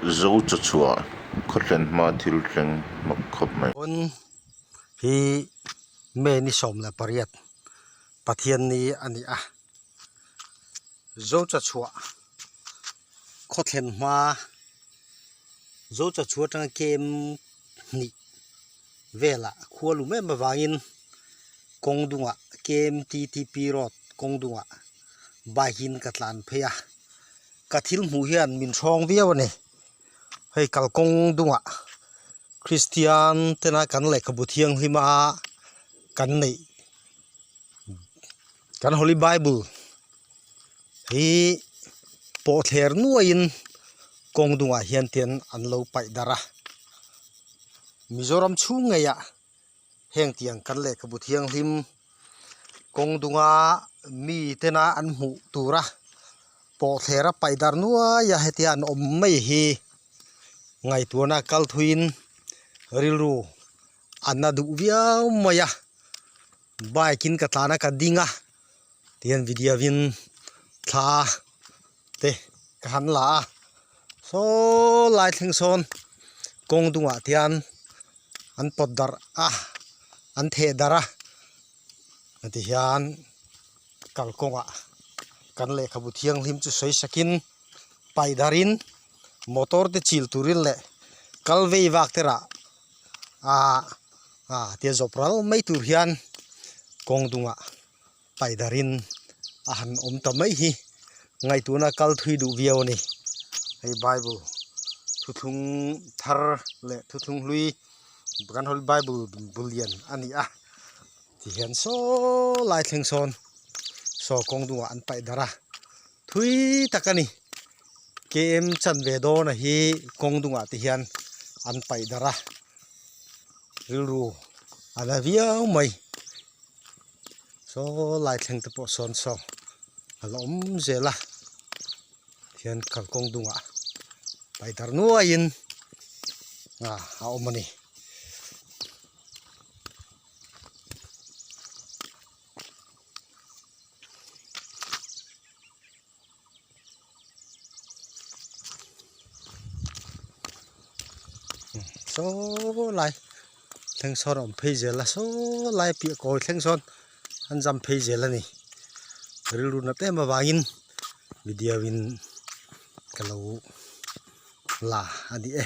Zo chawchhuah khaw thlen hma thil thleng mak khawp mai. Pawn hi May ni 18 Pathianni a ni a, Zo chawchhuah khaw thlen hma Zo chawchhuah atanga kem hnih velah khua lum em avangin kawng dungah KMTTP road kawng dungah bike in ka tlan phei a. Ka thil hmuh hian min hrawng viau a ni. Hei kalkawng dungah Kristian tena kan lehkhabu thianghlima kan neih kan Holy Bible hi pawhthler nuaiin kawng dungah hian ten an lo paih darh a. Mizoram chhung ngeiah heng tiang kan lehkhabu thianghlim kawng dunga mi tena an hmuh tura pawhthlera paih dar nuai a hetia an awm mai hi ngaihtuahna kal thuiin rilru a na duh viau mai a bike in ka tlan a ka ding a tihian video in thla te ka han la a saw lai thleng sawn kawng dungah te hian an pawt darh a an theh darh a ti hian kalkawngah kan lehkhabu thianghlim chu sawi sakin paih darhin motor te chil turin leh kal vei vak te rah ah ah tia zawp ral mai tur hian kawng dungah paih darhin a han awm ta mai hi ngaihtuahna kal thui duh viau a ni hei bible thuthlung thar leh thuthlung hlui kan holy bible bul lian a ni a tihian saw lai thleng sawn saw kawng dungah an paih darh a thui tak a ni km chanve dawn a hi kawng dungah te hian an paih darh a rilru a la viau mai. Saw lai thleng te pawh sawn saw a la awm zel a hian kalkawng dungah paidar nuaiin ah a awm a ni. Saw lai thleng sawn a awm phei zel a saw lai piah kawi thleng sawn an zam phei zel a ni rilru nat em avangin video in ka lo la a ni e.